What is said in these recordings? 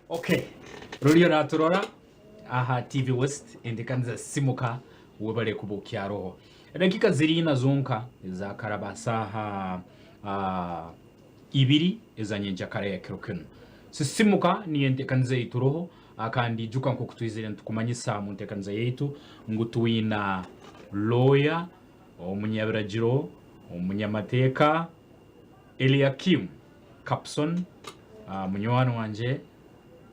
Okay, ruriyo naturora aha TV West entekaniza Sisimuka webale kuba okyaroho. Edakika ziri ina zonka ezakaraba saaha ah, ibiri eza nyenkyakara ya kiro kinu. Sisimuka niyo entekaniza ei turoho ah, kandi ijuka nk'oku twizire nitukumanyisa mu ntekaniza yaitu ngu twina lawyer, omunyabiragiro, omunyamateeka Eliakim Kapson, munywani wangye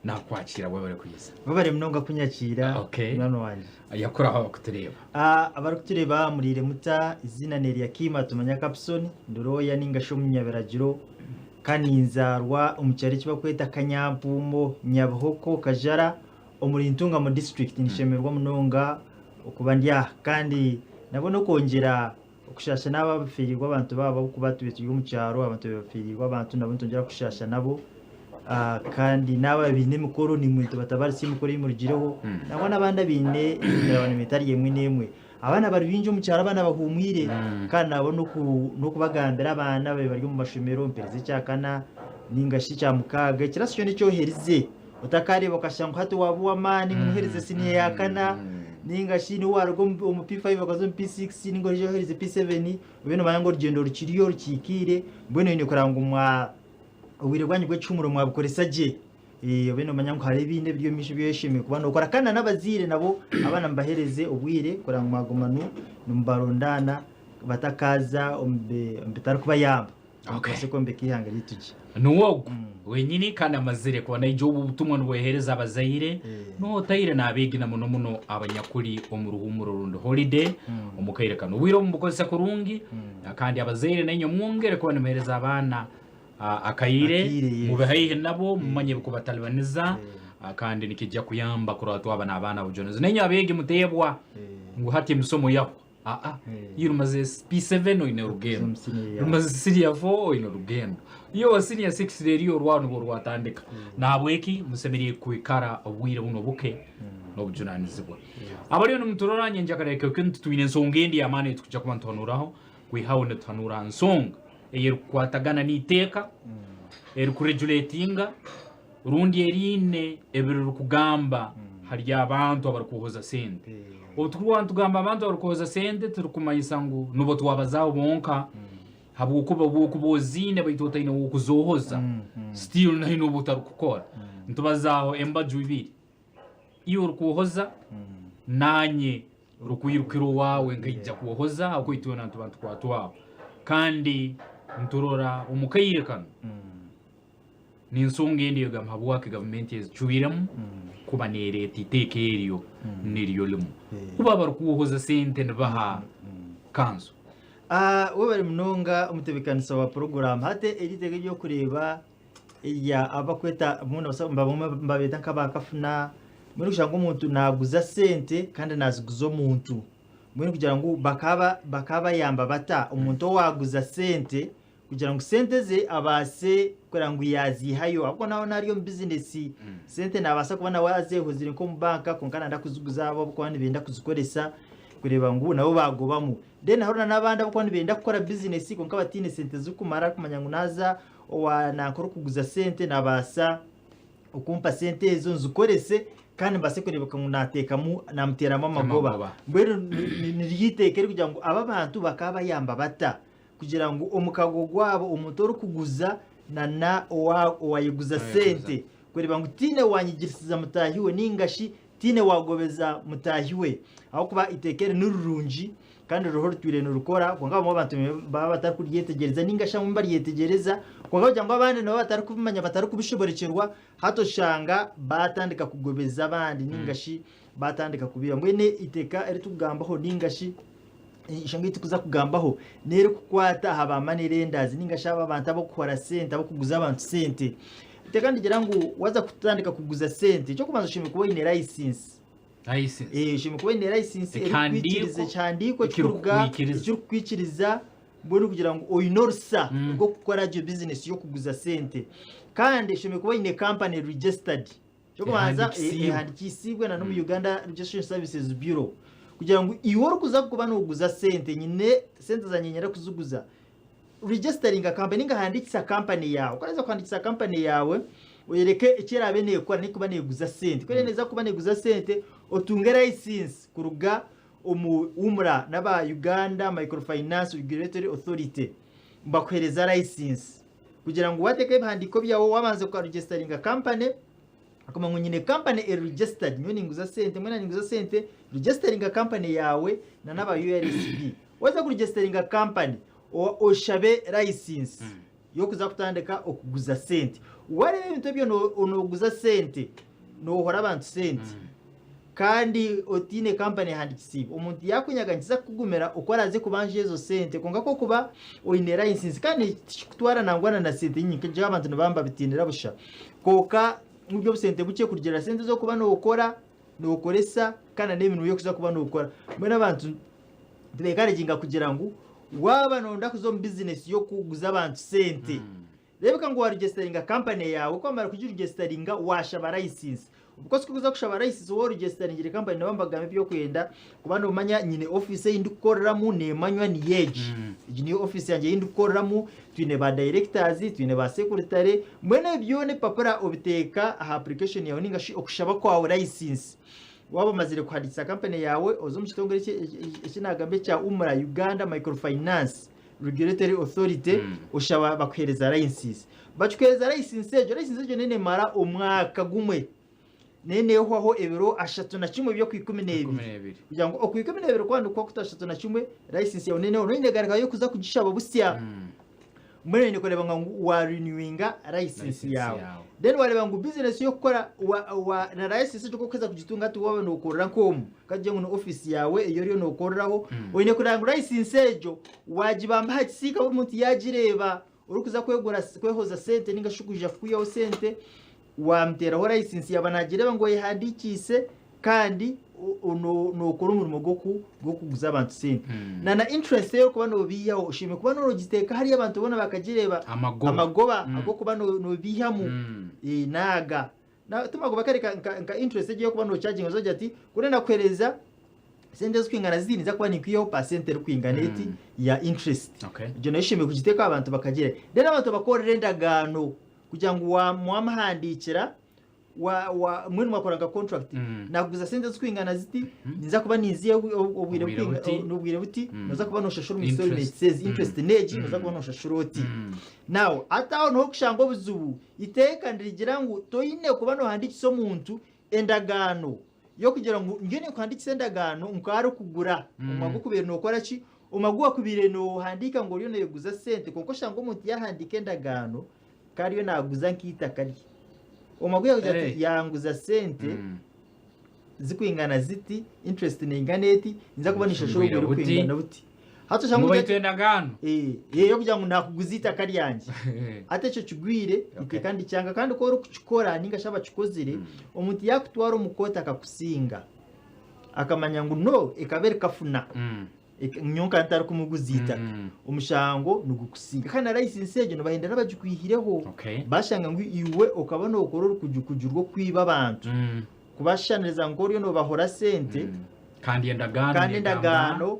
nakwakira webale kwiza. Webale munonga kunyakiira Okay. munywani wangye. Yakuraho abakutureeba. Ah, abarikutureeba muriire muta eiziina ni Eliakim Atumanya Kapson ndi lawyer ninga shi omunyabiragiro kandi ninzaarwa omu kyaro eki barikweta Kanyampuumo Nyabihoko Kajara omuri Ntungamo district nishemererwa munonga okuba ndi aha kandi nabwo n'okwongyera Okushaasha n'abo abafiiriirwe abantu baabo ahabw'okuba tubaire turi omu kyaro abantu bafiiriirwe abantu nabo nitwongyera kushaasha nabo kandi n'abo abaine emikoro naimwe nitubatabaarisa emikoro ei murugireho nangwa n'abandi abaine emirabano etari emwe n'emwe. Abaana bari baingi omu kyaro abaana bahuumwire kandi nabo n'okubagambira abaana ababaire bari omu mashomero mpereza ekyakana ninga shi ekyamukaaga ekiraasi kyona eki oherize Otakareeba okashusha ngu hati waaba ow'amaani ngu nohereza siniya ya kana ninga shi niwe waruga omu P5 okaza omu P6 ninga oije ohereze P7 obe nomanya ngu orugyendo rukiriyo rukikiire mbwenu oine kureba ngu mwa obwire bwanyu bw'ekihumuro mwabukoresa gye obe nomanya ngu hariho ebindi ebiri omu maisho ebi oshemereire kuba nokora kandi n'abazaire nabo abaana mubahereze obwire kureba ngu mwaguma nimubarondaana batakaaza omu bitarikubayamba. Okay. Tubaase kwombeka eihanga ryaitu gye. Niwe ogu wenyini kandi amazire kuba naija obu obutumwa nibwehereza abazaire Eh. n'otaire n'abeegi na muno muno abanyakuli omu ruhumuro rundi holiday omu kaire kanu. Obwire obu mubukozesa kurungi kandi abazaire nainywe mwongere kuba nimuhereza abaana ah, akaire Akaire, yes. mube haihi nabo mumanye ebikubatalibaniza ah, kandi nikijja kuyamba kurora twaba n'abaana abujonizi. Nainywe abeegi muteebwa Eh. ngu hati emisomo yahwa. Aa, iyo rumaze P7 oine orugendo, rumaze senior 4 oine orugendo, iyo wa senior 6 rero iyo orwawe nibwo rwatandika. Nahabweki musemeriire kwikara obwire bunu obuke n'obujunanizibwa. Abariyo nimuturora nyenkyakara ekiro kinu titwine ensonga endi y'amaani ei tukuja kuba nituhanuuraho kwihaho nituhanuura ha nsonga ey'erukukwatagana n'iteeka erikureguletinga rundi eriine ebirirukugamba hali abantu abarukwohoza sente. Obu turukuba nitugamba abantu abarukwohoza sente tirukumanyisa ngu nubo twabazaaho bonka habwokuba obu okuba oziine baitu otaine ow'okuzoohoza still nawe nooba otarukukora. Nitubazaaho embaju ibiri, iwe orukwohoza nanye orukwirukira owaawe nkaija kwohoza habwokuba itwena nituba nitukwatwaho. Kandi niturora omu kaire kanu N'ensonga endi egamba habwaki gavumenti ezicwiremu kuba neereeta iteeka eryo niryo limu. Kuba abarukwohoza sente nibaha kanso. Webare munonga omutebekanisa wa puroguraamu. Hati eri iteeka ery'okureeba erya abakweta nibabeeta nk'aba kafuna, mbwenu kushanga omuntu naaguza sente kandi naaziguza omuntu. Mbwenu kugira ngu bakaba bakabayamba bata omuntu owaaguza sente kugira ngu sente ze abaase kureba ngu yaaziihayo ahabw'okuba naaba naari omu bizinesi sente naabaasa kuba nawe azeehozire nk'omu banka kwonka nayenda kuziguza abo abarikuba nibenda kuzikoresa kureeba ngu nabo baagobamu. Then hariho n'abandi abarikuba nibenda kukora bizinesi kwonka bataine sente zirikumara arikumanya ngu naaza owa nanka orikuguza sente naabaasa okumpa sente ezo nzikorese kandi mbaase kureebeka ngu naateekamu naamuteeramu amagoba. Amagoba. Mbwenu niryo iteeka erikugira ngu aba abantu bakaabayamba bata? kugira ngu omukago gwabo omuntu orikuguza na owayeguza sente kureeba ngu tihaine wanyigirisiza mutaahi we ninga shi tihaine wagobeza mutaahi we ahabw'okuba eiteeka eri nirirungi kandi ririho ritwire nirikora kwonka abamwe abantu nibaba batarikuryetegyereza ninga shi abamwe nibaryetegyereza kwonka kugira ngu abandi nibaba batarikubimanya batarikubishoborekyerwa hati oshanga batandika kugobeza abandi ninga shi batandika kubiiba mbwenu eiteeka eritukugambaho ninga shi Enshonga ei turikuza kugambaho n'erikukwata aha ba money lenders ninga shi abo abantu abarikuhora sente abarikuguza abantu sente. Reka nigira ngu waaza kutandika kuguza sente, eky'okubanza oshemereire kuba oine license. License. Eh, oshemereire kuba oine license Ekihandiiko erikukwikiriza ekihandiiko ekirikuruga ekirikukwikiriza. ekirikukwikiriza mbwenu kugira ngu oine orusa rw'okukora gye bizinesi y'okuguza sente. Kandi oshemereire kuba oine company registered. Eky'okubanza Ehandiikisiibwe. ehandikiisiibwe na n'omu Uganda Registration Services Bureau kugira ngu iwe orikuza kuba nooguza sente nyine sente zangye niinyenda kuziguza registeringa company ninga handiikisa company yaawe. Ku oraheza kuhandiikisa company yaawe. Oyereke eki eraabe neekora n'erikuba neeguza sente. Ku eraabe neeza kuba neeguza sente, otunge layisinsi kuruga omu UMRA n'aba Uganda Microfinance Regulatory Authority bakuheereza layisinsi kugira ngu waateekaho ebihandiiko byawe waabanza kuregisitaringa kampani okamanya ngu nyine kampani eri registered nyowe ninguza sente mbwenu ninguza sente regisitaringa kampani yaawe na n'aba URSB. Waaza kuregisitaringa kampani oshabe layisinsi. y'okuza kutandika okuguza sente. Wareeba ebintu ebyo noguza sente, nohora abantu sente kandi otiine kampani ehandikisiibwe, omuntu yakunyaga nikiza kukugumira oku araze kubanja ezo sente kwonka ku orikuba oine layisinsi kandi tikikutwara nangwa na sente nyingi nkagira abantu nibaba nibabitiinira busha kwonka nibwo obusente bukye kurugiirira sente ezi orikuba nokora, nokoresa kandi n'emirimo ei orikuza kuba nokora. Mbwenu abantu Nitubenkaraginga kugira ngu waaba nooyenda kuza omu bizinesi y'okuguza abantu sente, reebeka ngu waarugyesitaringa kampani yaawe, ku waamara kugirugyesitaringa waashaba layisinsi. Of course ku orikuza kushaba layisinsi waaba orugyesitaringire kampani nibaba nibakugamba ebi orikwenda kuba noomanya nyine ofiisi ei ndikukoreramu neemanywa niyo egi. Egi niyo ofiisi yangye ei ndikukoreramu, twine ba dayirekitazi, twine ba sekuritare, mbwenu ebyo byona ebipapura obiteeka aha apurikeshoni yaawe nainga shi okushaba kwawe layisinsi. Waaba omazire kuhandiikisa kampani yaawe, oze omu kitongore eki naagamba ekya UMRA, Uganda Microfinance Regulatory Authority, oshaba bakuheereza layisinsi. Bakikuheereza layisinsi egyo, layisinsi egyo neyo neemara omwaka gumwe. Neyo neehwaho ebiro 31 by'okwikumineebiri. Kugira ngu Okwikumineebiri kwaba nikwo kuta 31, layisinsi yaawe neyo noine kugarukayo kuza kugishaba busya. Mbwenu oine kureeba ngu wa renewinga license yaawe. Then wareeba ngu business y'okukora wa, wa, na license egyo kuheza kugitunga hati waaba nokorera nk'omu kagire ngu ni office yaawe ei oriyo nokoreraho mm. oine kureeba ngu license egyo wagibamba aha kisiika buri muntu yagireeba orikuza kwegura kwehoza sente ninga shi kwija kukwihaho sente Waamuteeraho layisinsi yaaba naagireeba ngu oyehandiikiise kandi nookora omurimo gw'okuguza abantu sente. Na na interest ei orikuba noobiihaho oshemereire kuba noogiteeka hariya abantu boona bakagireeba. Amagoba. Amagoba ag'okuba noobiihamu n'aga. Ti magoba kare nka interest egi ei orikuba nookyaginga ogira oti ku ndenda kukuheereza sente ezirikwingana ziti ninza kuba ninkwihaho pasente erikwingana eti ya interest. Egyo nayo oshemereire kugiteekaho abantu bakagireeba. Then abantu bakorere endagaano. Kugira ngu wamuhandiikira mbwenu mwakora nka contract nakuguza sente ezikwingana ziti ninza kuba ninziha obwire buti noza kuba noshashura omu installments ezi interest negi noza kuba noshashura oti now hati aho niho orikushanga obuzibu iteeka nirigira ngu toine kuba nohandiikisa omuntu endagaano y'okugira ngu nyowe ninkuhandiikisa endagaano nk'arikugura omumwaka ogu okubaire nookora ki omumwaka ogu wakubaire noohandiika ngu oriyo nooyeguza sente kwonka oshanga omuntu yaahandiika endagaano ka ariyo naaguza nk'eitaka rye omumwaka ogu yaakugira ati yanguza sente zikwingana ziti interest neingana eti ninza kuba ninshashura obwire bukwingana buti hati oshanga omuntu ati endagaano eh y'okugira ngu naakuguza eitaka ryangye hati ekyo kigwire iteeka ndikyanga kandi ku orikukikora ninga shi abakikozire omuntu yaakutwara omu kooti akakusinga akamanya ngu no ekaba eri kafuna nyowe nkaba ntarikumuguza eitaka omushango nigukusinga kandi na layisinsi egyo nibahendera bagikwihireho bashanga ngu iwe okaba nookora orukujukujju rw'okwiba abantu kubashushaniriza ngu oriyo noobahora sente kandi endagaano kandi endagaano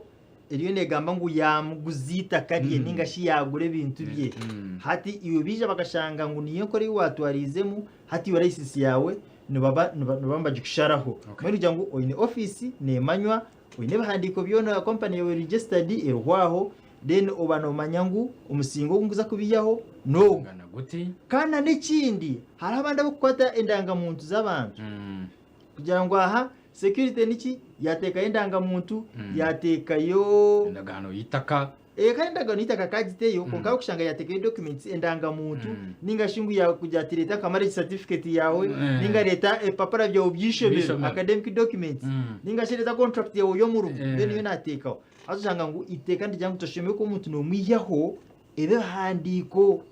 eriyo neegamba ngu yaamuguza eitaka rye nainga shi yaagura ebintu bye. Hati iwe baija bakashanga ngu niyo enkora ei waatwariizemu, hati iwe layisinsi yaawe nibaba nibaba nibagikusharaho. Mbwenu kugira ngu oine ofiisi neemanywa, oine ebihandiiko byona, company yaawe eri registered eriho aho, then oba noomanya ngu omusingo ogu ndikuza kubiihaho n'ogu. Kandi na n'ekindi, hariho abandi abarikukwata endangamuntu z'abantu. Kugira ngu aha security niki yateekayo endangamuntu yateekayo Endagaano y'eitaka. Eh, kare endagaano y'eitaka akagiteyo kwonka orikushanga yateekayo documents endangamuntu ninga shi ngu yakugira ati reeta nka marriage certificate yaawe ninga reeta ebipapura byawe by'eishomero By'eishomero. academic documents ninga shi reeta contract yaawe y'omurimo then niyo naateekaho. Haza oshanga ngu eiteeka nirigira ngu toshemereire kuba omuntu noomwihaho ebihandiiko.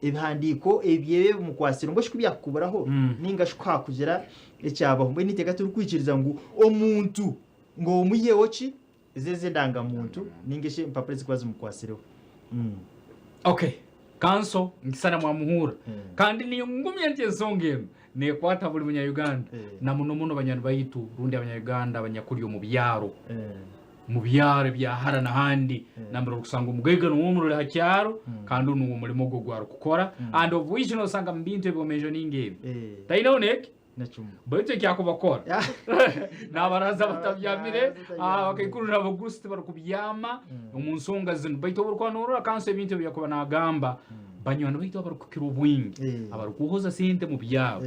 Ebihandiiko ebi ebimukwatsire mbwenu shi ku byakukuburaho nainga shi ku haakugira ekyabaho? Mbwenu eiteeka tirikwikiriza ngu omuntu ngu omwiheho ki ezo ez'endangamuntu nainga shi empapura ezirikuba zimukwatsireho. Okay, kanso nkisana mwamuhurra kandi ningumya nti ensonga enu nekwata buli munya Uganda na muno muno banywani baitu rundi abanya Uganda abanyakuli omu byaro. Omu byaro ebya hara n'ahandi nambere orikusanga omugaiga niwe omwe ori ha kyaro kandi onu niwe omurimo gwe ogu arikukora and of which nosanga mu bintu ebi omentioninga ebi taineho n'eki baitu eki arikubakora nabaraza batabyamire abakaikuru n'abagurusi tibarikubyama omu nsonga zinu baitu obu orikuba norora kanso ebintu ebi arikuba nagamba banywani baitu abarikukira obwingi abarikuhoza sente mu byaro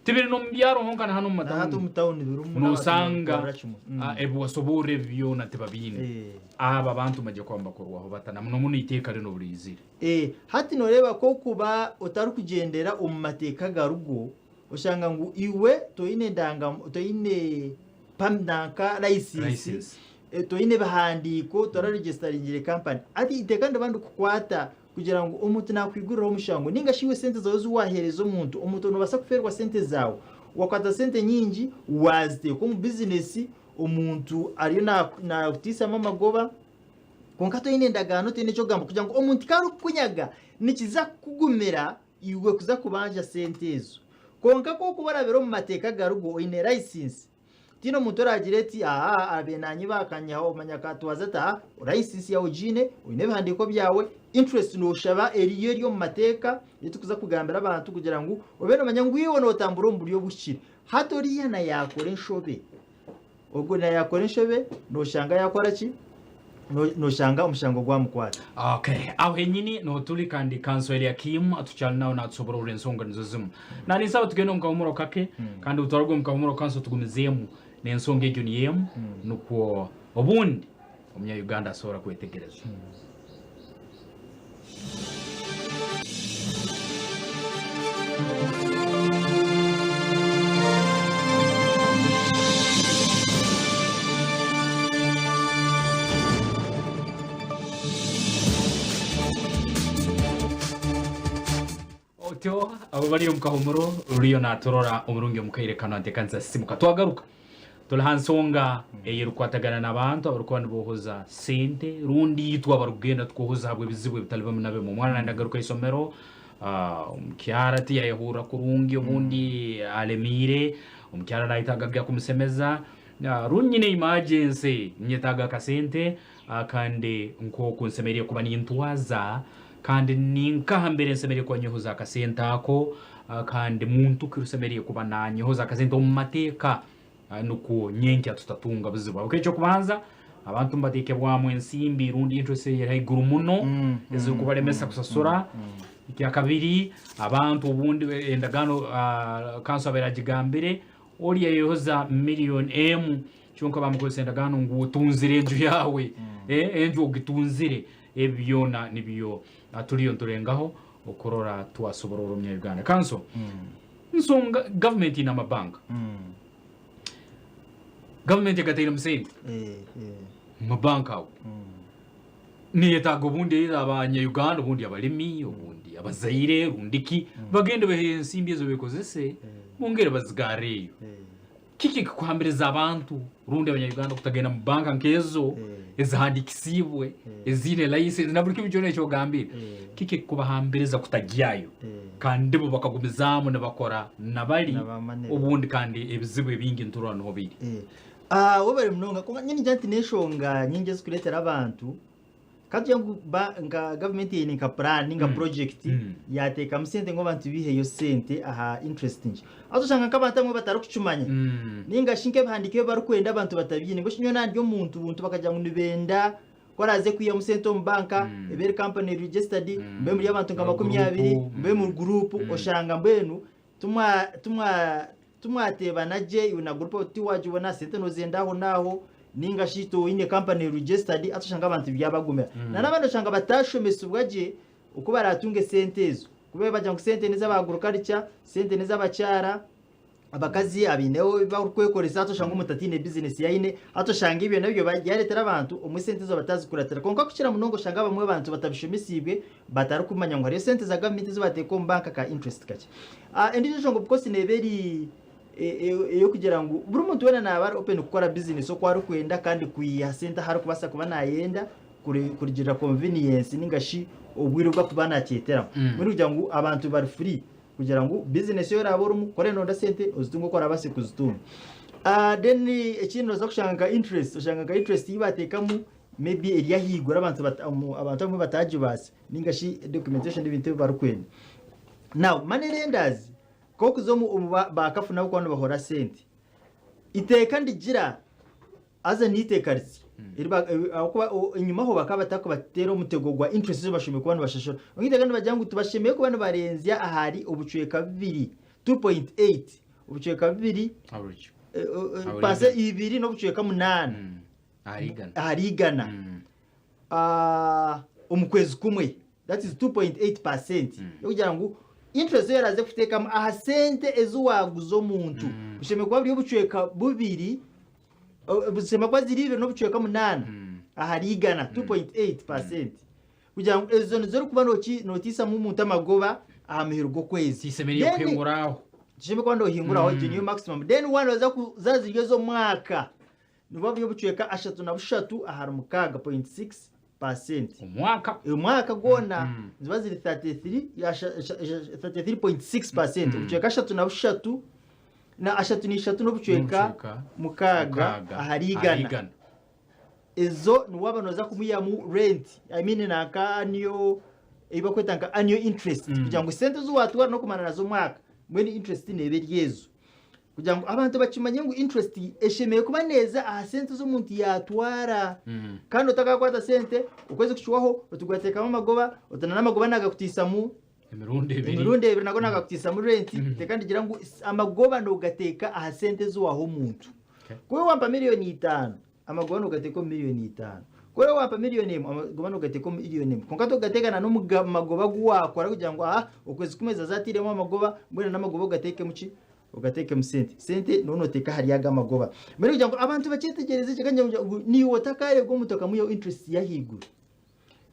Tibiri n'omu byaro honka na hanu omu Na hati matauni omu tauni birimu n'abantu nosanga nibabikorera kimwe. Ebi wasoborra ebi byona tibabiine. Abo abantu nibaija kuba nibakorwaho bata na muno muno eiteeka rinu obu riizire? Hati noreeba ku okuba otarikugyendera omu mateeka garigo oshanga ngu iwe toine ndanga toine pam nanka license License. Toine bihandiiko toraregisitaringire kampani. Hati eiteeka niriba nirikukwata Kugira ngu omuntu nakwiguriraho omushango ninga shi iwe sente zaawe ezi waheereza omuntu, omuntu nobaasa kufeerwa sente zaawe. Wakwata sente nyingi waziteeka omu bizinesi omuntu ariyo nakutiisamu amagoba kwonka toine ndagaano toine eky'okugamba kugira ngu omuntu ku arikukunyaga nikiza kukugumira iwe kuza kubanja sente ezo. Kwonka ku orikuba orabire omu mateeka garigo oine layisinsi Tihaine omuntu oraagire ati, Aa, abe naanye baakanyihaho, manya akatwaza ati, Aa, layisinsi yaawe ogiine, oine ebihandiiko byawe, interest nooshaba eriyo eri omu mateeka, ei turikuza kugambira abantu kugira ngu obe noomanya ngu iwe nootambura omu buryo obuhikire. Hati oriya na yaakora enshobe, ogwo na yaakora enshobe, nooshanga yaakora ki? Nooshanga omushango gwamukwata. Okay, aho henyini niho turi kandi Kanso Eliakim tukyali nawe natusobororra ensonga nizo zimu. Naninsaba tugende omu kahumuro kake kandi obu turaruga omu kahumuro kanso tugumizeemu n'ensonga egyo niyo emu nukwo obundi omunya Uganda asobora kwetegereza. Otyo abo bari omu kahumuro ruriyo naturora omurungi omu kaire kanu antekanisa sisimuka twagaruka turi ha nsonga eyerukukwatagana n'abantu abarikuba nibohoza sente rundi itwe abarikugenda tukohoza habw'ebizibu ebitali bimu na bimwe omwana nayenda kugaruka isomero omukyara tiyayehurra kurungi obundi alemiire omukyara nayetaaga byakumusemeza rundi nyine emergency nyetaaga akasente Kandi nk'oku nsemeriire kuba nintwaza, kandi ninkaha mbere nsemeriire kuba nyohoza akasente ako, kandi muntu ki rusemeriire kuba nanyohoza akasente omu mateeka nukwo nyenkya tutatunga buzibu. Habwokuba eky'okubanza, abantu nibateekebwamu ensimbi rundi interest eyeri haiguru muno ezirukubalemesa kusasura. Ekyakabiri, abantu obundi endagaano kanso abaire agigambire, oli yayehoza million emu Kyonka bamukozesa endagaano ngu otunzire enju yaawe, enju ogitunzire. Ebi byona nibyo turiyo niturengaho okurora twasoborora omunya Uganda. Kanso, nsonga gavumenti eine amabanka. Gavumenti egatairemu sente omu mabanka ago. Neyetaaga obundi either abanya Uganda obundi abalimi obundi abazaire rundi ki bagende bahe ensimbi ezo bekozese bongere bazigarreyo. Kiki ekikuhambiriza abantu rundi abanya-Uganda kutagenda mu banka nk'ezo ezihandiikisiibwe, eziine license na buli kimu kyona eki ogambire? Kiki ekikubahambiriza kutagyayo kandi bo bakagumizaamu nibakora na bali obundi kandi ebizibu ebingi niturora nuho biri? Webare munonga. Kwonka nyowe ningira nti n'enshonga nyingi ezikureetera abantu Ka tugire ngu ba- nka gavumenti eine nka plan ninga project yateekamu sente ngu abantu biiheyo sente aha interest nkye. Haza oshanga nk'abantu abamwe batarikukimanya ninga shi nk'ebihandiiko ebi barikwenda abantu batabiine. Mbwenu shi nyowe nandi omuntu buntu bakagira ngu nibenda ku oraaze kwihamu sente omu banka ebe eri company registered mbe muri abantu nka 20 mbe muri group oshanga mbwenu timwa timwa Timwateebana gye iwe na group tiwagibona sente nozenda aho naaho ninga shi toine company registered hati oshanga abantu byabagumira. Na n'abandi oshanga batashomesibwa gye oku baratunge sente ezo kuba bagira ngu sente n'eza agriculture, sente n'ezabakyara, abakazi abaineho ebi barikwekoresa hati oshanga omuntu ataine business yaine hati oshanga ebyo nabyo byaretera abantu obumwe sente ezo batazikuratira kwonka kukira munonga oshanga abamwe abantu batabishomesiibwe batarikumanya ngu hariyo sente za gavumenti ezi bateeka omu banka ka interest kakye. Endiijo enshonga of course neeba eri ey'okugira ngu buri muntu weena naaba ari open kukora bizinesi oku arikwenda kandi kwiha sente ahu arikubaasa kuba naayenda kurugiirira convenience ninga shi obwire obu arikuba naakyeteramu. Mbwenu kugira ngu abantu bari free kugira ngu bizinesi ei oraabe orimu ku orenda sente ozitunge oku oraabaase kuzitunga. Then ekindi nooza kushanga nka interest, oshanga nka interest ei baateekamu maybe eri ahaiguru abantu bata- omu- abantu abamwe bataagibaasa nainga shi documentation n'ebintu ebi barikwenda. Now money lenders nk'okuza omu omu ba- baakafu nabo kuba nibahora sente, iteeka ndigira haza n'eiteeka ritsya eri ba- ebi- ahabw'okuba o- enyimaho bakaba batakubateera omutego gwa interest ezi bashemereire kuba nibashashura. Kwonka eiteeka nibagira ngu tibashemereire kuba nibarenzya ahari obucweka bubiri, 2.8, obucweka bubiri Average. Eh, paase 2.8 Ahari igana. Ahari igana omu kwezi kumwe, that is 2.8%, yokugira ngu interest ei oraaze kuteekamu aha sente ezi waaguza omuntu bushemereire kuba buri obucweka bubiri, bushemereire kuba ziri 2.8 ahari igana, 2.8%, kugira ngu ezo nizo orikuba nootiisamu omuntu amagoba aha muheru gw'okwezi. Tishemereire kuhingura aho. Tishemereire kuba noohingura aho, egyo niyo maximum. Then waaba nooza zaaba ziri ez'omwaka, nibuba buri obucweka 33 ahari mukaaga, point six percent. Omwaka. Omwaka gwona niziba ziri 33.6%, obucweka 33 na 33 n'obucweka 6 ahari igana. Ezo ni waaba nooza kumwihamu rent, I mean nanka annual, ei barikweta nka annual interest, kugira ngu sente ezi waatwara n'okumara nazo omwaka, mbwenu interest neeba eri ezo. Kugira ngu abantu bakimanye ngu interest eshemereire kuba neeza aha sente ezi omuntu yaatwara. Kandi otakakwata sente, okwezi kucwaho oti gwateekamu amagoba, oti na n'amagoba naagakutiisamu Emirundi ebiri. Emirundi ebiri nago naagakutiisamu rent. Teeka nigira ngu amagoba noogateeka aha sente ezi waaha omuntu. Ku wampa 5,000,000, amagoba noogateeka omu 5,000,000. Ku oraabe wampa 1,000,000, amagoba noogateeka omu 1,000,000. Kwonka togateeka na n'omu magoba agu waakora kugira ngu aha okwezi kumwe zaza atairemu amagoba, mbwenu n'amagoba ogateekemu ki? Ogateekemu sente. Sente nooba nooteeka ahari ago amagoba. Mbwenu kugira ngu abantu bakyetegyereze gye kandi ngu naiwe otakaarega omuntu okamwihaho interest y'ahaiguru.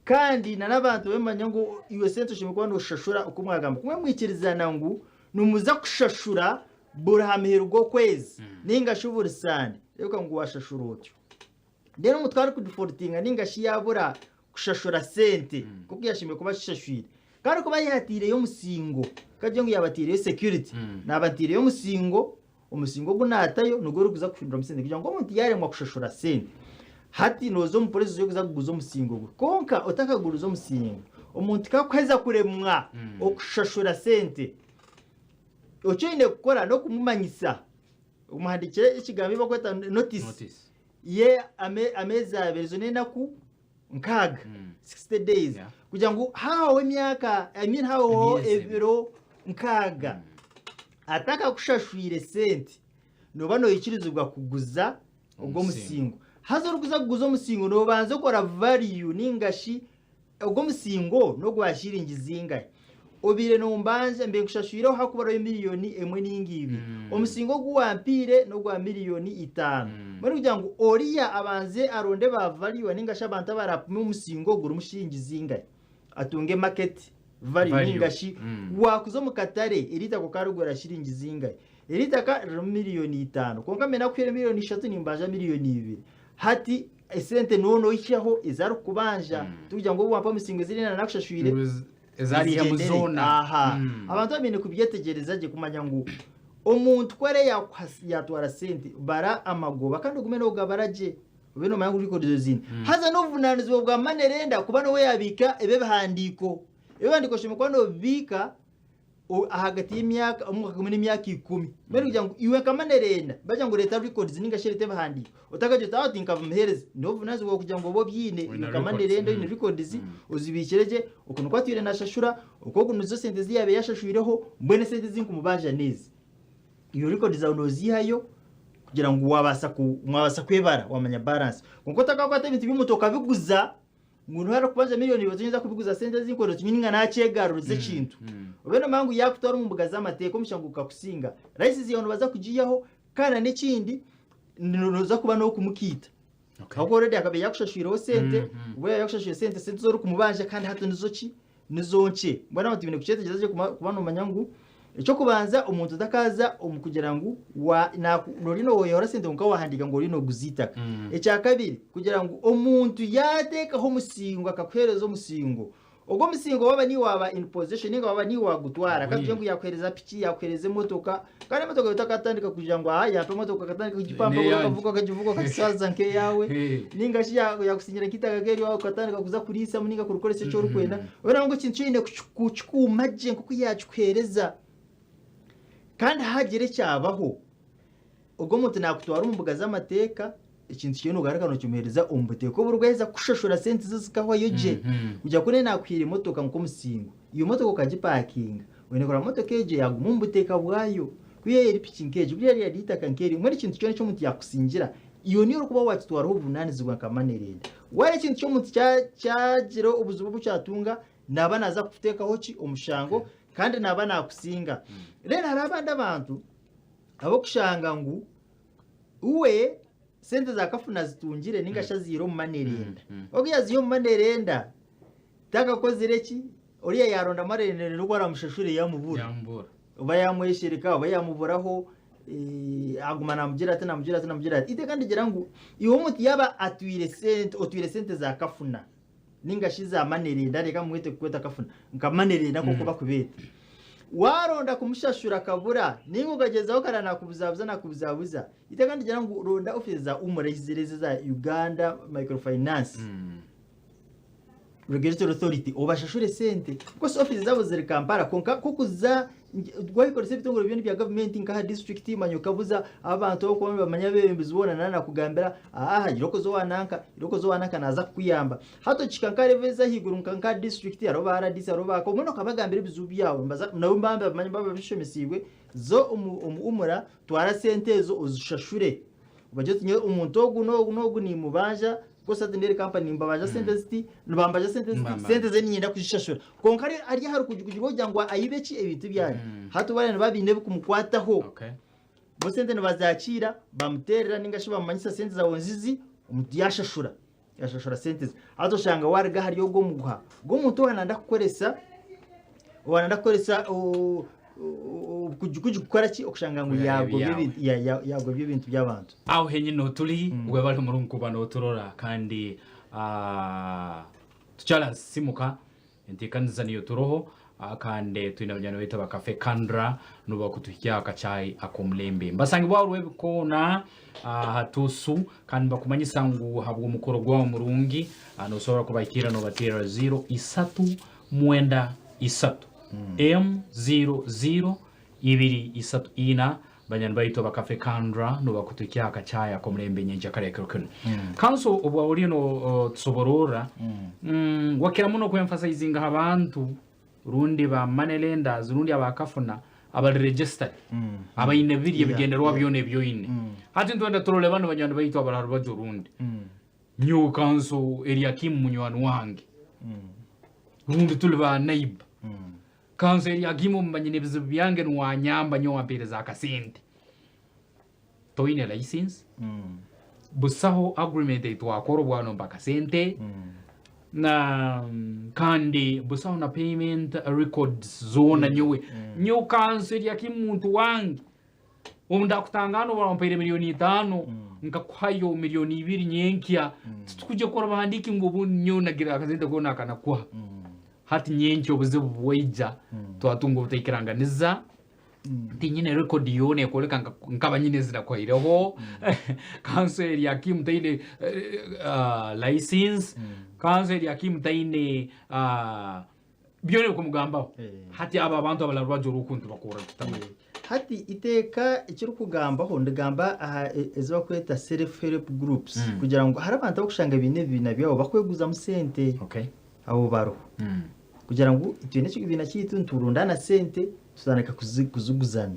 Kandi na n'abantu bamanya ngu iwe sente oshemereire kuba nooshashura oku mwagamba. Kumwe mwikirizana ngu nimuza kushashura buri ha muheru gw'okwezi nainga shi buri sande, reebeka ngu waashashura otyo. Reero omuntu ku arikudiforutinga nainga shi yaabura kushashura sente nk'oku yaashemereire kuba azishashwire, ku arikuba yaataireyo omusingo, kagire ngu yaaba ataireyo security, naaba ataireyo omusingo, omusingo ogu naatayo nigwo orikuza kuhinduramu sente kugira ngu omuntu yaaremwa kushashura sente, hati nooza omu process y'okuza kuguza omusingo gwe. Kwonka otakagurize omusingo, omuntu ku arikuheza kuremwa okushashura sente, Eki oine kukora n'okumumanyisa, omuhandiikire ekigambo ebi barikweta notice Notice. ye ameezi abiri, ezo n'enaku nkaaga, 60 days, kugira ngu hahwaho emyaka, I mean hahwaho Emyezi ebiri. ebiro nkaaga atakakushashwire sente, nooba noikirizibwa kuguza ogwo Omusingo. musingo. Haza orikuza kuguza omusingo noobanza okora value ninga shi Ogwo omusingo n'ogwa shiringi zingahi? Obaire nombanja mbe nkushashwireho hakuburaho 1,000,000 ninga 2. Omusingo ogu wampaire n'ogwa 5,000,000. Mbwenu kugira ngu oriya abanze aronde ba valuer ninga shi abantu abarapime omusingo gurimu shiringi zingahi, atunge market value Value. ninga shi wakuza omu katare eri itaka okarigura shiringi zingahi? Eri itaka ririmu 5,000,000 kwonka mbe nakuhaire 3,000,000 nimbanja 2,000,000. Hati esente nooba noihyaho ezi arikukubanja tikugira ngu obu wampa emisingo eziri ena nakushashwire Ezarihamu zigyendere. zoona. Aha. Abantu abaine kubyetegyereza gye kumanya ngu omuntu ku arebe yakuha yatwara sente bara amagoba kandi ogume nogabara gye obe nomanya ngu record oziine. Haza n'obuvunanizibwa bwa money lender kuba niwe yabiika ebi ebihandiiko. Ebihandiiko oshemereire kuba nobibiika ahagati y'emyaka omwaka gumwe n'emyaka ikumi. Mbwenu kugira ngu iwe nka manerenda bagira ngu reeta records ninga shi reeta ebihandiiko otakagira oti aah tinkabimuheereza n'obuvunanizibwa bwawe kugira ngu obe obyine Oine iwe nka records. manerenda oine records ozibiikire gye oku nikwo atwire nashashura oku ogu nizo sente ezi yaabaire yashashwireho mbwenu esente ezi nkumubanja n'ezi. Iwe records zaawe nooziihayo kugira ngu waabaasa ku mwabaasa kwebara waamanya balance. Kwonka otakakwata ebintu by'omuntu okabiguza ngu niho arikubanja 2,000,000 toyinza kubiguza sente ezi nkwenda oti ninga nakyegaruriza ekintu. Obe nomanya ngu yakutwara omu mbuga z'amateeka omushango gukakusinga, license yaawe nibaza kugiihaho kandi na n'ekindi noza kuba n'okumukiita. Ahabw'okuba already akabaire yakushashwireho sente, obu yaaba yakushashwire sente, sente ezi orikumubanja kandi hati nizo ki? Nizo nkye. Mbwenu abantu baine kukyetegereza gye kuba nomanya ngu eky'okubanza omuntu takaaza omu kugira ngu wa naku ori nooyehora sente kwonka waahandiika ngu ori nooguza eitaka. Ekyakabiri kugira ngu omuntu yaateekaho omusingo akakuheereza omusingo, Ogwo omusingo waaba niiwe waaba in possession ninga waaba niiwe waagutwara, ka tugire ngu yaakuheereza piki, yaakuheereza emotoka, kandi emotoka yaawe otakatandika kugira ngu aha yampa emotoka okatandika kugipampa N'eyange. okavuga okagivuga okagisaaza nk'eyaawe, ninga shi ya- yaakusinyira nk'eitaka nk'eryawe okatandika kuza kuriisamu ninga kurikoresa eki orikwenda, oreba ngu ekintu eki oine kukikuuma gye nk'oku yaakikuheereza. Kandi haagira ekyabaho, Ogwo omuntu naakutwara omu mbuga z'amateeka, ekintu kyoona ogaruka nookimuheereza omu buteeka oburikuheza kukushashura sente ze zikahwayo gye. Kugira ku naakuhaire emotoka nk'omusingo, iyo motoka okagipakinga, oine kureba motoka egyo yaaguma omu buteeka bwayo. Ku yaaba eri piki nk'egyo, buriya ryaaba riri eitaka nk'eryo, mbwenu ekintu kyona eki omuntu yaakusingira, iwe niiwe orikuba waakitwaraho obuvunaanizibwa nka manerenda. Wareeba ekintu ky'omuntu kyagira obuzibu obu kyatunga, naaba naaza kukuteekaho ki? Omushango kandi naaba naakusinga. Reero hariho abandi abantu Ahabw'okushanga ngu uwe sente za kafuna azitungire ninga shi aziihire omu manerenda. Ogu yaziiha omu manerenda takakozire ki? Oriya yaaronda manerenda ogu aramushashure yaamubura. Yamubura. Oba yaamweshereka oba yaamuburaho aguma naamugira ati naamugira ati naamugira ati. Eiteeka nirigira ngu iwe omuntu yaaba atwire sente otwire sente za kafuna ninga shi za manerenda reka mwete kukweta kafuna nka manerenda nk'oku bakubeeta. Waaronda kumushashura akabura nainga okagyezaho kara nakubuzabuza nakubuzabuza, eiteeka nirigira ngu ronda ofiisi za UMRA eziri ezi eza Uganda Microfinance Regulatory Authority obashashure sente. Of ofiisi zaabo ziri Kampala kwonka ku okuza wayekoresa ebitongore byona ebya gavumenti nka aha disiturikiti manya okabuza abantu abu orikuba nibamanya abeebembezi boona naaba nakugambira aha gira okuza owa nanka, gira okuza owa nanka naaza kukuyamba. Hati okihika nka level ez'ahaiguru nka nka disiturikiti hariho ba RDC hariho ba mbwenu okabagambira ebizibu byawe nibaza nabo nibaba nibabimanya nibaba babishomesiibwe za omu omu UMRA twara sente ezo ozishashure obagire oti nyowe omuntu ogu n'ogu n'ogu nimubanja because hati ndeeba kampani nimbabanja sente ziti nibambanja sente ziti Nibambanja. sente ze niinyenda kuzishashura kwonka ari ari aha rukugikugi rw'okugira ngu ayibe ki ebintu byanyu hati bariya nibaba baine ebikumukwataho. Okay. Bo sente nibazakiira bamuteerera ninga shi bamumanyisa sente zaawe nzizi omuntu yaashashura. Yashashura sente ze. Haza oshanga waruga ahari ogwo omuguha gw'omuntu owaananda kukoresa owaananda kukoresa obukujukuju kukora ki? Okushanga ngu Kwihayo yaagobya ebyawe. ebintu ya- ya- yaagobya ebintu by'abantu. Aho henyini niho turi webale omurungi kuba noturora kandi ah, tukyarasimuka Enteekaniza niyo turoho kandi twine banywani baitu aba Cafe Kandra nubo bakutuhikyaho akachai ak'omulembe. Nibasangibwa aho Rwebikoona aha Tusu kandi nibakumanyisa ngu habw'omukoro gwawe murungi nosobora kubahikirra nobateerra 0 isatu mwenda isatu M 0 0 ibiri isatu ina. Banywani baitu aba Cafe Kandra nubo bakutuhikyaho akachai ak'omulembe nyenkya kare ekiro kinu. Kanso obwa oliyo notusobororra wakira muno kwemphasizinga ha bantu rundi ba money lenders rundi abakafuna abali registered abaine biri ebigendererwa byona ebi oine. Hati nitwenda turole banu banywani baitu abali ha rubaju orundi. Nyowe Kanso Eliakim munywani wange rundi tuli ba neighbor. Kanso Eliakimu obu mba nyine ebizibu byange nuwe anyamba nyowe ampeereza akasente. Toine license, busaho agreement ei twakora obu wanompa akasente, na kandi busaho na payment records zoona nyowe. Nyowe Kanso Eliakimu muntu wange, obu ndakutangaana obu wampaire milioni itaano nkakuhayo milioni ibiri nyenkya, titukujya kukora buhandiiki ngu obundi nyowe nagira akasente koona akanakuha. Hati nyenkya obuzibu bwaija twatunga obutaikiranganiza, tinyine record yoona ekwoleka nkaba nyine ezi nakuhaireho, kanso Eliakim taine license, kanso Eliakim taine byona ebikumugambaho. Hati abo abantu abali harubaju orw'oku nitubakorra tuta? Hati iteeka ekirikugambaho ndigamba aha ezi barikweta self help groups kugira ngu hariho abantu abarikushanga baine ebibiina byabo barikweguzamu sente. Abo bariho kugira ngu twine ekibiina kyaitu niturundaana sente tutandika kuziguzana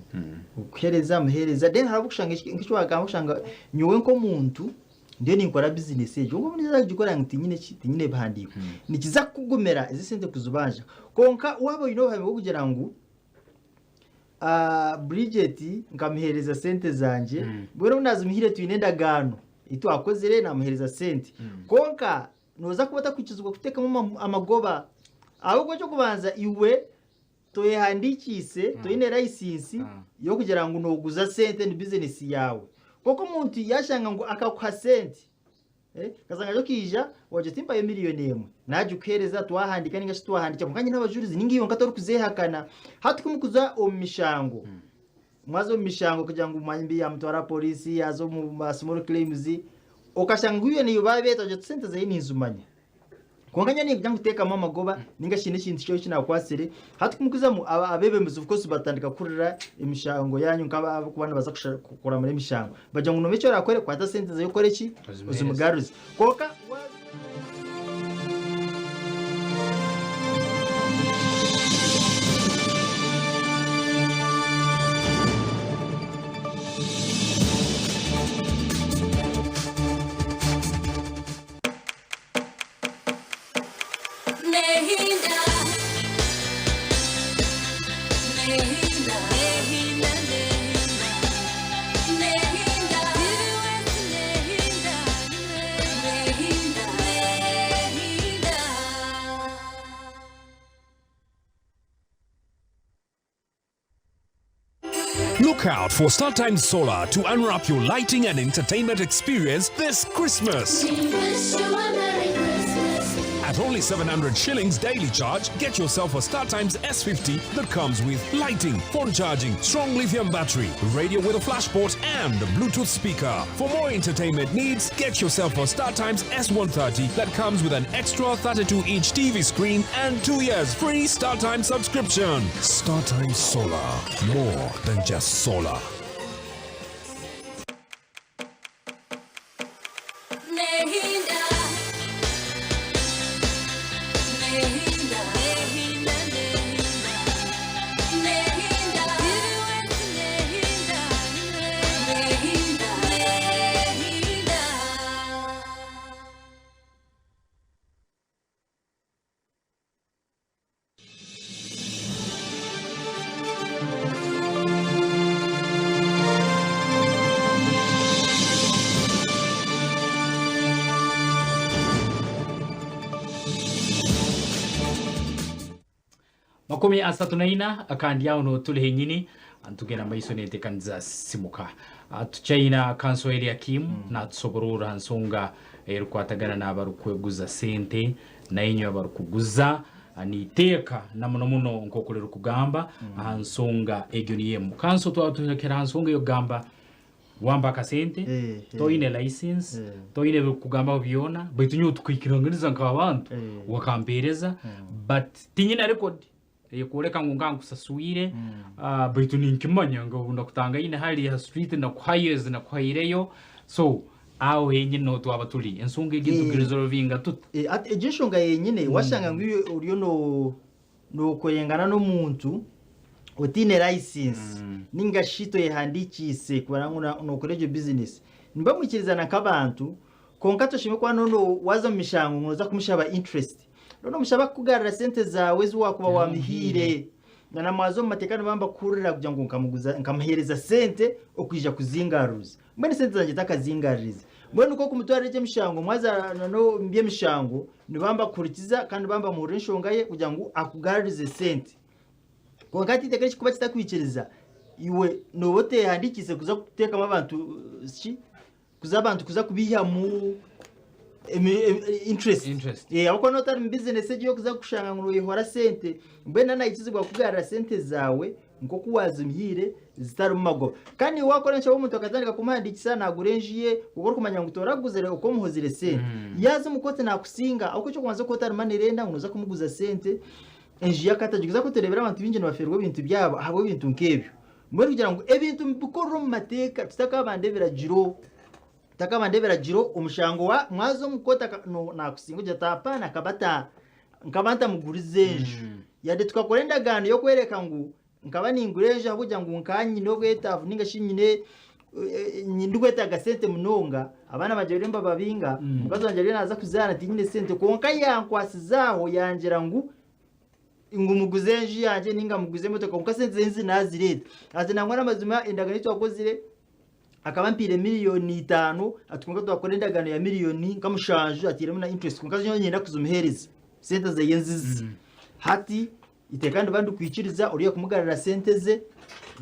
okuheereza muheereza then hariho okushanga nk'eki waagamba oshanga nyowe nk'omuntu ndiyo ninkora bizinesi egyo kwonka obu ndikuza kugikora ngu tinyine ki tinyine bihandiiko nikiza kukugumira ezi sente kuzibanja kwonka waaba oine obuhame bw'okugira ngu Bridget nkamuheereza sente zangye mbwenu obu naazimuhaire twine endagaano ei twakozire naamuheereza sente kwonka Nooza kuba otakwikirizibwa kuteekamu amagoba ahabw'okuba eky'okubanza iwe toyehandiikiise, toine layisinsi y'okugira ngu nooguza sente ni bizinesi yaawe. Kwonka omuntu yaashanga ngu akakuha sente. Eh, Kasanga nyowe okaija wagira oti mpayo miriyoni emwe naagikuheereza twahandiika ninga shi twahandiikira kwonka nyine abajurizi ninga iwe nka torikuzeehakana. Hati ku mukuza omu mishango, mwaza omu mishango kugira ngu manye mbi yaamutwara aha pooriisi yaaza omu ba small claims, okashanga ngu iwe naiwe baabeeta bagira oti sente zaawe ninzimanya. Kwonka nyowe ningira ngu teekamu amagoba ninga shi haine ekintu kyoona eki naakwatsire. Hati ku mukuzamu abeebembezi of course batandika kuhurira emishango yaanyu nk'abarikuba nibaza kuramura emishango. Bagira ngu noomanya eki oraakore, kwata sente zaawe okore ki? Ozimugaruze. Kwonka waaza. Look out for StarTimes Solar to unwrap your lighting and entertainment experience this Christmas. At only 700 shillings daily charge, get yourself a StarTimes S50 that comes with lighting, phone charging, strong lithium battery, radio with a flash port, and a Bluetooth speaker. For more entertainment needs, get yourself a StarTimes S130 that comes with an extra 32-inch TV screen and 2 years free StarTimes subscription. StarTimes Solar, more than just solar. 34 kandi aho niho turi henyini nitugenda mumaiso n'enteekaniza Simuka. Tukyaina Kanso Eliakim natusobororra ha nsonga erukukwatagana n'abarukweguza sente nainywe abarukuguza n'iteeka na muno muno nk'oku rirukugamba aha nsonga egyo niyo emu. Kanso twaba tuhikire ha nsonga ey'okugamba wampa akasente, toine license, toine ebirikukugambaho byona, baitu nyowe tukaikiranganiza nk'abantu, wakampeereza but tinyine record eyekwoleka ngu nkaba nkusaswire, baitu ninkimanya ngu obu nakutangaine hali ha street nakuhayo ezi nakuhaireyo, so aho henyini niho twaba turi. Ensonga egi nitugiresolvinga tuta? Hati egyo enshonga yenyine washanga ngu iwe oriyo nookorengana n'omuntu otaine license ninga shi toyehandiikiise kumara ngu nookora egyo bizinesi, nimuba mwikirizana nk'abantu kwonka toshemereire kuba noona waaza omu mishango ngu nooza kumushaba interest. Noona omushaba kukugarurira sente zaawe ezi waakuba waamuhaire. Na mwaza omu mateeka nibaba nibakuhurira kugira ngu nkamuguza nkamuheereza sente okwija kuzingaruza. Mbwenu esente zangye takazingarurize. Mbwenu nikwo kumutwarira egyo emishango mwaza n'omu by'emishango nibaba nibakuhurikiza kandi nibaba nibamuhurira enshonga ye kugira ngu akugarurize esente. Kwonka hati eiteeka ekirikuba kitakwikiriza, iwe nooba oteehandiikiise kuza kuteekamu abantu ki? Kuza abantu kuza kubaihamu interest. Interest. Eh, ahabw'okuba nooba otari mu bizinesi egyo ey'okuza kushanga ngu nooyehora sente, mbwenu naikizibwa kukugarurira sente zaawe nk'oku waazimuhaire zitarimu magoba. Kandi iwe waakora enshobe omuntu akatandika kumuhandiikisa naagura enju ye, kwonka orikumanya ngu toraguzire oku omuhozire sente. Yaaza omu kooti naakusinga ahabw'okuba eky'okubanza okuba otari money lender ngu nooza kumuguza sente, enju ye akatagiguza ahabw'okuba tureebire abantu baingi nibafeerwa ebintu byabo ahabw'ebintu nk'ebyo. Mbwenu kugira ngu ebintu mubikorere omu mateeka tutakabanda ebiragiro, tutakabanda ebiragiro omushango wa mwaza omu kooti naakusinga ogira oti hapana akaba ata nkaba ntamugurize enju. Yade tukakora endagaano y'okworeka ngu nkaba ningura enju ahabw'okugira ngu nkaba nyine obwetaavu ninga shi nyine ndikwetaaga sente munonga, abaana bangye bariyo nibababinga, omukazi wangye ariyo naaza kuzaara tinyine sente kwonka yankwasize aho yangira ngu ngu muguze enju yangye ninga muguze emotoka kwonka sente ezi nazireeta. Ati nangwa n'amazima endagaano ei twakozire akaba ampiire miriyoni itaano ati kwonka twakora endagaano ya miriyoni nka mushanju atiiremu na interest kwonka nyowe niinyenda kuzimuheereza sente zeye nzizi. Hati iteeka ndiba ndikwikiriza oriya kumugarurira sente ze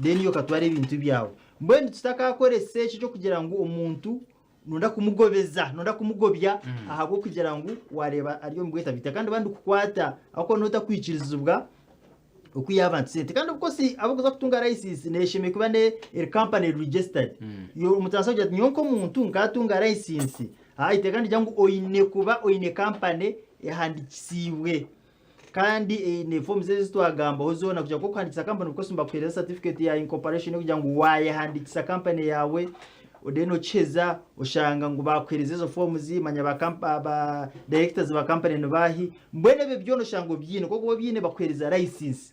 then iwe okatwara ebintu byawe. Mbwenu tutakakoresa eki eky'okugira ngu omuntu. Noyenda kumugobeza, noyenda kumugobya ahabw'okugira ngu waareeba ari omu bwetaago. Kandi bandikukwata ahabw'okuba nooba otakwikirizibwa okwiha abantu sente. Kandi of course abarikuza kutunga license neeshemereire kuba eri company eri registered. Iwe omuntu naabaasa kugira ati nyowe nk'omuntu nkatunga license, haa eiteeka nirigira ngu oine kuba oine company ehandiikisiibwe. Kandi eine forms ezi twagambaho zoona kugira ngu okuhandiikisa company of course nibakuheereza certificate ya incorporation kugira ngu waayehandiikisa company yaawe then okiheza oshanga ngu baakuheereza ezo forms manya ba, comp- ba directors ba company nibaahi mbwenu ebyo byona oshanga obyine ku orikuba obyine bakuheereza license.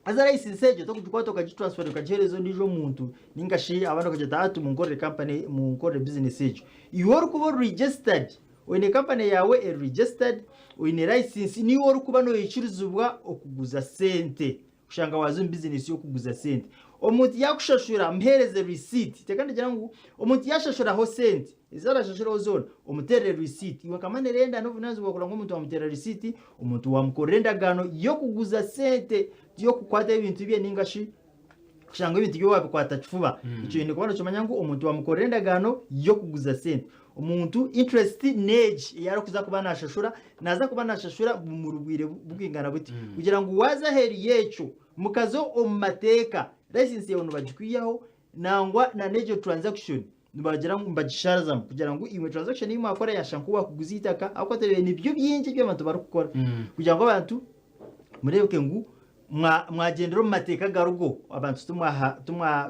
Haza license egyo tokugikwata okagitransferinga okagiheereza ondiijo omuntu ninga shi abandi bakagira bati hati munkorere company munkorere business egyo. Iwe orikuba ori registered oine company yaawe eri registered oine license niiwe orikuba noikirizibwa okuguza sente kushanga waaza omu business y'okuguza sente. Omuntu yaakushashura muheereze receipt teeka nigira ngu omuntu yaashashuraho sente Ezi arashashureho zoona omuteerere risiiti. Iwe nka money lender n'obuvunaanizibwa kurora ngu omuntu wamuteerera risiiti, omuntu wamukorera endagaano y'okuguza sente ti y'okukwata ebintu bye ninga shi kushanga ebintu bye wabikwata kifuba. Ekyo oine kuba nokimanya ngu omuntu wamukorera endagaano y'okuguza sente. Omuntu interest n'egi ei arikuza kuba nashashura, naza kuba nashashura buri bwire burikwingana buti. Kugira ngu waaza aheeru y'ekyo mukaza omu mateeka, license yaawe nibagikwihaho nangwa na n'egyo transaction Nibagira ngu nibagisharazamu kugira ngu imwe transaction ei mwakora yashusha nk'owakuguza eitaka ahabw'okuba tureebire nibyo bingi ebi abantu barikukora kugira ngu abantu mureebeke ngu mwagyendera omu mateeka garigo abantu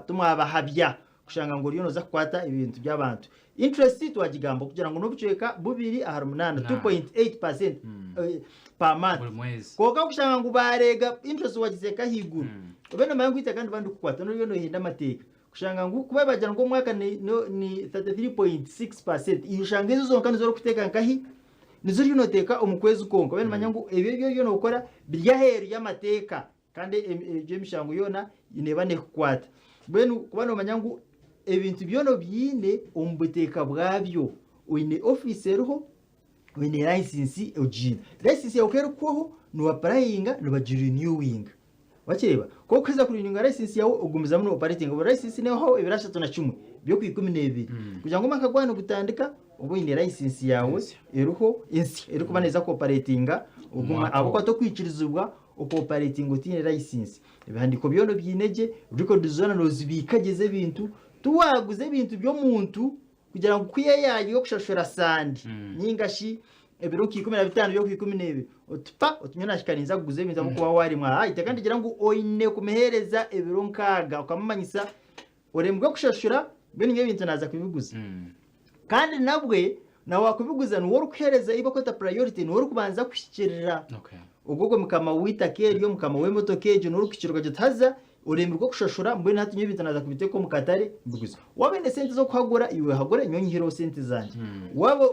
timwabahabya kushanga ngu oriyo nooza kukwata ebintu by'abantu. Interest twagigamba kugira ngu n'obucweka 2.8, 2.8% per month. Kwonka kushanga ngu baareega interest wagiteeka ahaiguru obe noomanya ngu eitaka ndiba ndikukwata n'oriyo noohenda amateeka. Kushanga ngu kuba bagira ngu omwaka ni, ni, ni 33.6%, iwe oshanga ezo zonka nizo orikuteeka nkahi? Nizo oriyo nooteeka omu kwezi kwonka. Obe nomanya ngu ebyo ebi oriyo nookora biri aheeru y'amateeka kandi egyo emishango yoona neeba neekukwata. Mbwenu kuba noomanya ngu ebintu byona obiine omu buteeka bwabyo, oine ofiisi eriho, oine layisinsi ogiine. Layisinsi yaawe ku erikuhwaho, noapurayinga nibagiriniyuwinga. Wakireeba? Ku orikuheza kurinyunga license yaawe ogumizamu no operatinga. Buri license neehwaho ebiro 31 by'oku 12. Kugira ngu omwaka gwaba nigutandika obe oine license yaawe eriho ensya erikuba neeza ku operatinga ogwo mwaka ahabw'okuba tokwikirizibwa oku operatinga otaine license. Ebihandiiko byona obiine gye, records zoona noozibiika gye z'ebintu, tiwaaguza ebintu by'omuntu kugira ngu ku yaayaayo kushashura sandi ninga shi ebiro nka 15 by'oku 12 oti pa oti nyowe naahika ninza kuguza ebintu ahabw'okuba waaremwa. Haa eiteeka nirigira ngu oine kumuheereza ebiro nkaaga okamumanyisa oremwe kushashura mbwenu nyowe ebintu naaza kubiguza. Kandi nabwe na waakubiguza niwe orikuheereza ei barikweta priority niwe orikubanza kuhikiirira. Ogwo ogwo mukama w'eitaka eryo, mukama w'emotoka egyo niwe orikuhikiirira okagira oti haza Oremirwe kushashura mbwenu hati nyowe ebintu naaza kubiteeka omu katare mbiguze. Waaba oine sente z'okuhagura iwe hagura nyowe nyihireho sente zangye. Waaba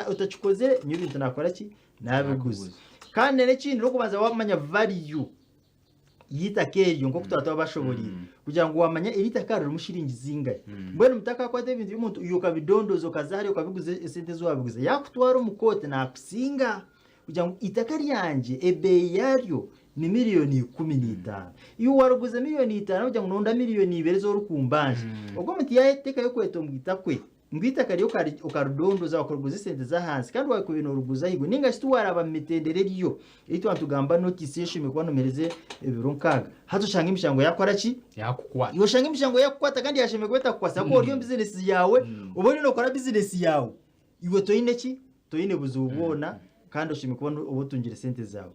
otakikozire nyowe ebintu naakora ki? Naabiguza. Kandi n'ekindi n'okubanza waamanya value y'eitaka eryo nk'oku twaba twabashoboreire kugira ngu waamanya eri itaka ririmu shiringi zingahi. Mbwenu mutakakwata ebintu by'omuntu iwe okabidondooza okaza hariya okabiguza esente ezi waabiguza yaakutwara omu kooti naakusinga. Kugira ngu eitaka ryangye ebeeyi yaaryo ni miriyoni 15. Iwe wariguza miriyoni itaano kugira ngu nonda miriyoni ibiri ezi orikumbanja. Ogwo omuntu yaateekayo okwetomboita kwe ngu eitaka rye okaridondoza wakariguza esente z'ahansi kandi wakubaire noriguza ahaiguru ninga shi tiwaraba mu mitendera eriyo ei twaba nitugamba notice y'eshumi kuba nomuheereza ebiro nkaaga. Hati oshanga emishango yaakora ki? Yaakukwata. Iwe oshanga emishango yaakukwata kandi yaashemereire kuba etakukwasa ahakuba ori omu bizinesi yaawe, oba oriyo nookora bizinesi yaawe. Iwe toine ki? Toine buzibu bwona kandi oshemereire kuba oba otungire sente zaawe.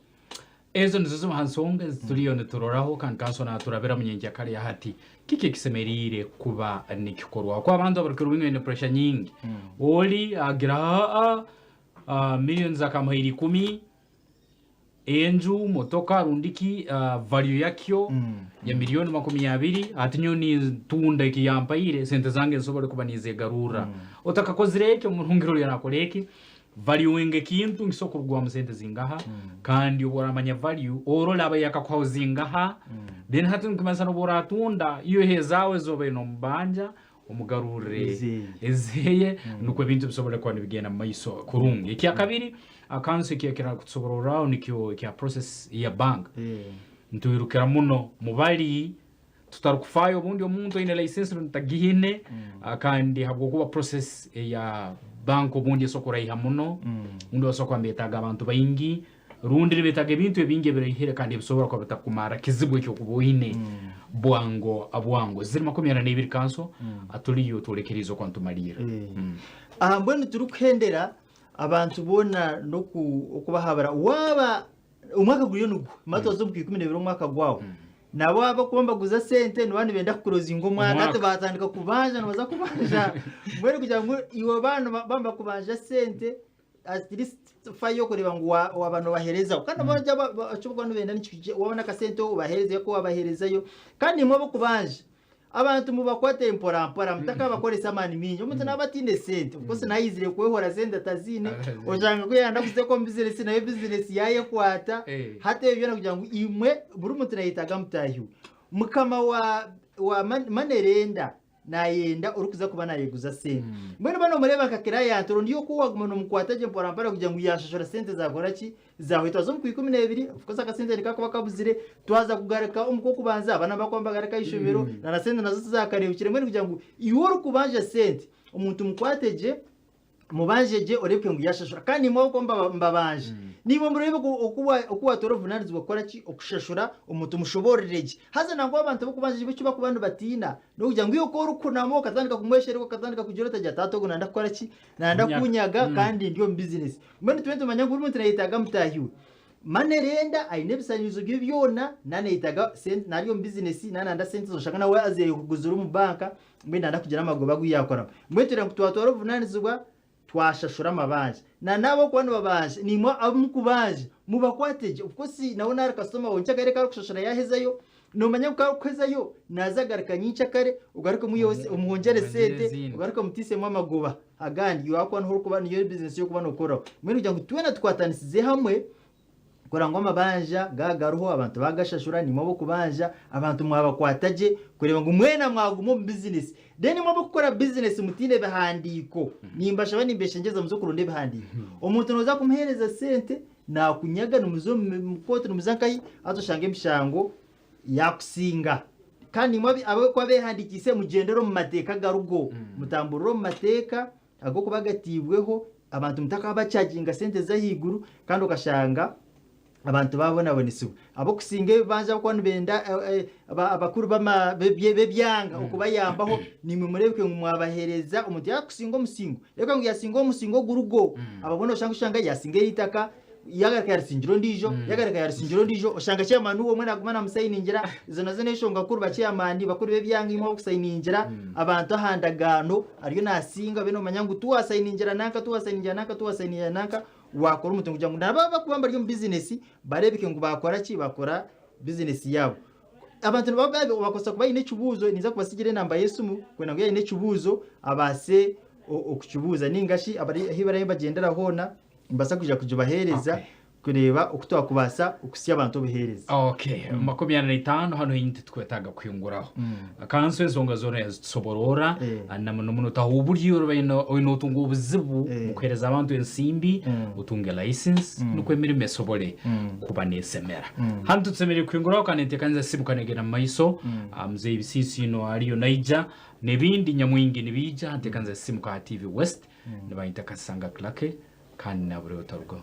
Ezo nizo zimwe ha nsonga ezi turiyo nituroraho kandi kanso naturabira mu nyenkyakare ya hati. Kiki ekisemeriire kuba nikikorwaho? Kuba abantu abarukira obwingi baine pressure nyingi. Oli agira aa ah, millions akamuhaire ikumi, enju, motoka rundi ki value yakyo ya milioni 20, hati nyowe nintunda eki yampaire sente zange nsobole kuba ninzegarurra. Otakakozire eki omurungi oriyo nakora eki, valuinga ekintu nikisobora kurugwamu sente zingaha kandi obu oramanya value orole aba yakakuhaho zingaha then hati nikimanyisa n'obu oratunda iwe ezaawe ezi obaire nomubanja omugarurre Ezeeye. ezeeye nukwo ebintu bisobole kuba nibigenda mu maiso kurungi. Ekyakabiri, akansi eki ekirakutusobororraho nikyo ekya process ya bank. Nitwirukira muno mubali. Tutarikufaayo obundi omuntu oine license rundi tagiine, kandi habw'okuba process eya bank obundi esobola kuraiha muno, obundi basobola kuba nibetaaga abantu baingi, rundi nibetaaga ebintu ebingi ebiraihire kandi ebisobora kuba bitakumarra kizibu eki orikuba oine bwango bwango. Ziri 42 kanso, turiyo twolekeriize okuba nitumalirra. Aha mbwenu turikuhendera abantu boona n'oku okubahabura waaba omwaka guriyo niguhwa manya twaza omu kwikumi n'ebiri omwaka gwawe nabo abakuba nibaguza sente nibaba nibenda kukurozinga omwaka hati batandika kubanja nibaza kubanja mbwenu kugira ngu iwe baaba nibakubanja sente at least fayo kureeba ngu waaba nobaherezaho kandi eki barikuba nibenda wabona akasente obaherezeyo ku wabaherezayo kandi imwe abokubanja Abantu mubakwate mpora mpora mutakabakoresa amaani mingi. Omuntu naaba ataine sente, of course naaba aizire kwehora sente ataziine, oshanga ku yaayenda kuziteeka omu bizinesi nayo bizinesi yaayekwata. Hati ebyo byona kugira ngu imwe buri muntu naayetaaga mutaahi we. Mukama wa wa money lender naayenda orikuza kuba naayeguza sente. Mbwenu waaba noomureeba nka client rundi iwe ku waaguma noomukwata gye mpora mpora kugira ngu yaashashura sente zaakora ki? Zahwe twaza omu kwikumi n'ebiri, of course akasente nikakuba kabuzire, twaza kugaruka omu kw'okubanza abaana bakuba nibagaruka aha ishomero, na na sente nazo tizakarebukire mbwenu kugira ngu iwe orikubanja sente, omuntu mukwate gye, mubanje gye oreebeke ngu yashashura kandi imwe ahabw'okuba mbabanja, naimwe mureebe oku watora obuvunanizibwa kukora ki, okushashura omuntu mushoboorore gye. Haza nangwa abantu abarikubanja bo eki barikuba nibatiina n'okugira ngu iwe ku orikunama okatandika kumweshereka okatandika kugira ota, agira ati hati ogu nayenda kukora ki, nayenda kunyaga kandi ndi omu bizinesi. Mbwenu twena nitumanya ngu buri muntu nayetaaga mutaahi we. Money lender aine ebisaniizo bye byona, naaba nayetaaga sente, naaba ari omu bizinesi, naaba nayenda sente noshanga nawe azeguzire omu banka, mbwenu nayenda kugira amagoba agu yaakoramu. Mbwenu twena ngu twatwara obuvunaanizibwa twashashura amabanja. Na n'abo abarikuba nibabanja, naimwe abu murikubanja mubakwate gye. Of course nawe naaba ari kasitoma waawe, nkyakare ku arikushashura yaahezayo, Noomanya ngu ku arikuhezayo naaza agaruka nyenkyakare ogaruke omuhongyere sente ogaruke omutiisemu amagoba agandi iwe ahakuba niho orikuba niyo bizinesi ei orikuba nookoraho. Mbwenu kugira ngu twena tukwatanisize hamwe kureba ngu amabanja gaagaruho abantu baagashashura naimwe ab'okubanja abantu mwabakwata gye kureeba ngu mwena mwaguma omu bizinesi. Then imwe ab'okukora bizinesi mutaine bihandiiko nimbashaba nimbeshengyereza muze kuronda ebihandiiko. Omuntu nooza kumuheereza sente Naakunyaga nimuza omu kooti nimuza nkahi haza oshange emishango yaakusinga. Kandi imwe abarikuba beehandiikiise mugyendere omu mateeka agarigo, mutamburire omu mateeka ag'okuba agataibweho, abantu mutakaabacaginga sente z'ahaiguru kandi okashanga abantu baabonabonesibwa. Ab'okusinga ebibanja abarikuba nibenda abakuru b'ebyanga okubayambaho, naimwe mureebeke ngu mwabaheereza omuntu yaakusinga omusingo, reebeka ngu yaasinga omusingo ogurigo, abamwe nooshanga oshanga yaasinga eitaka, yaagaruka yaarisingira ondiijo, yaagaruka yaarisingira ondiijo, oshanga chairman we omwe naaguma naamusayiningira, ezo nazo n'enshonga nkuru ba chairman bakuru b'ebyanga imwe ab'okusayiningira abantu aha ndagaano, ariyo naasinga obe noomanya ngu tiwaasayiningira nanka, tiwaasayiningira nanka, tiwaasayiningira nanka, waakora omuti kugira ngu nabo abakuba bari omu bizinesi bareebeke ngu baakora ki? Baakora bizinesi yaabo. Abantu nibaba babaasa kuba baine ekibuuzo, ninza kubasigira enamba y'esimu kwenda ngu yaaba aine ekibuuzo abaase okukibuuza nainga shi ahu baraabe nibagyendera hoona nimbaasa kwija kugibaheereza Okay. kureeba oku twakubaasa kuhitsya abantu obuheereza. Okay, 45 hanu haine titukwetaaga kuhinguraho. Kanso ensonga zoona yazitusobororra Eh. na muno muno taho oburyo oriba oine otunga obuzibu Eh. mu kuheereza abantu ensimbi Mm. otunge license nukwo emirimo esobole kuba nesemera. Hanu tutusemeriire kuhinguraho kandi enteekaniza sibuka negenda mu maiso. Ah, Mzee Bisiisi ino aliyo naija n'ebindi nyamwingi nibiija ha nteekaniza Sisimuka ha TV West. Nibayita Kasanga Clarke kandi naburi otarugaho.